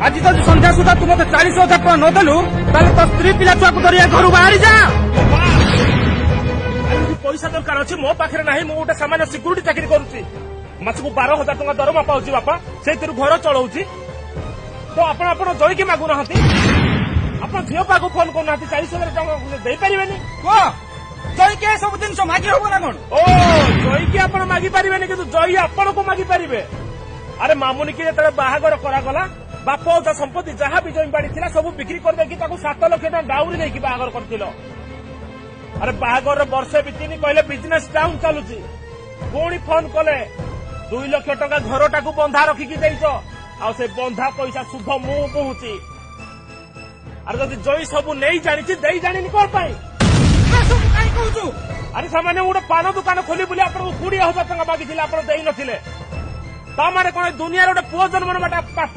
ଆଜି ଯଦି ସନ୍ଧ୍ୟା ସୁଦ୍ଧା ତୁ ମତେ 40,000 ଟଙ୍କା ନଦେଲୁ, ତାହେଲେ ତୋ ସ୍ତ୍ରୀ ପିଲା ଛୁଆକୁ ଧରି ଏ ଘରୁ ବାହାରି ଯା। ଆରେ, ଯଦି ପଇସା ଦରକାର ଅଛି, ମୋ ପାଖରେ ନାହିଁ। ମୁଁ ଗୋଟେ ସାମାନ୍ୟ ସିକ୍ୟୁରିଟି ଚାକିରି କରୁଛି। ମାସକୁ 12,000 ଟଙ୍କା ଦରମା ପାଉଛି ବାପା, ସେଇଥିରୁ ଘର ଚଳଉଛି। ତ ଆପଣ ଜଇକି ମାଗୁନାହାନ୍ତି, ଆପଣ ଝିଅ ପାଖକୁ ଫୋନ କରୁନାହାନ୍ତି, 40,000 ଟଙ୍କା ଦେଇପାରିବେନି? କୁହ, ଜଇକି ଏ ସବୁ ଜିନିଷ ମାଗି ହବ ନା କଣ? ଓ, ଜଇକି ଆପଣ ମାଗି ପାରିବେନି, କିନ୍ତୁ ଜଇ ଆପଣଙ୍କୁ ମାଗି ପାରିବେ। ଆରେ, ମାମୁନିକି ଯେତେବେଳେ ବାହାଘର କରାଗଲା, ବାପ ଅଜା ସମ୍ପତ୍ତି ଯାହା ବି ଜମିବାଡି ଥିଲା ସବୁ ବିକ୍ରି କରିଦେଇକି ତାକୁ 7 ଲକ୍ଷ ଟଙ୍କା ଡାଉରି ଦେଇକି ବାହାଘର କରିଥିଲ। ଆରେ, ବାହାଘରର ବର୍ଷେ ବିତିନି, କହିଲେ ବିଜନେସ ଡାଉନ ଚାଲୁଛି। ପୁଣି ଫୋନ କଲେ, 2 ଲକ୍ଷ ଟଙ୍କା ଘରଟାକୁ ବନ୍ଧା ରଖିକି ଦେଇଛ, ଆଉ ସେ ବନ୍ଧା ପଇସା ସୁଧ ମୁଁ ବହୁଛି। ଆରେ, ଯଦି ଜଇ ସବୁ ନେଇ ଜାଣିଛି, ଦେଇ ଜାଣିନି କଣ ପାଇଁ? ଏସବୁ କାହିଁ କହୁଛୁ? ଆରେ, ସେମାନେ ଗୋଟେ ପାନ ଦୋକାନ ଖୋଲି ବୋଲି ଆପଣଙ୍କୁ 20,000 ଟଙ୍କା ମାଗିଥିଲେ, ଆପଣ ଦେଇନଥିଲେ। ତା ମାନେ କଣ ଏ ଦୁନିଆରେ ଗୋଟେ ପୁଅ ଜନ୍ମ ନେବାଟା ପାପ?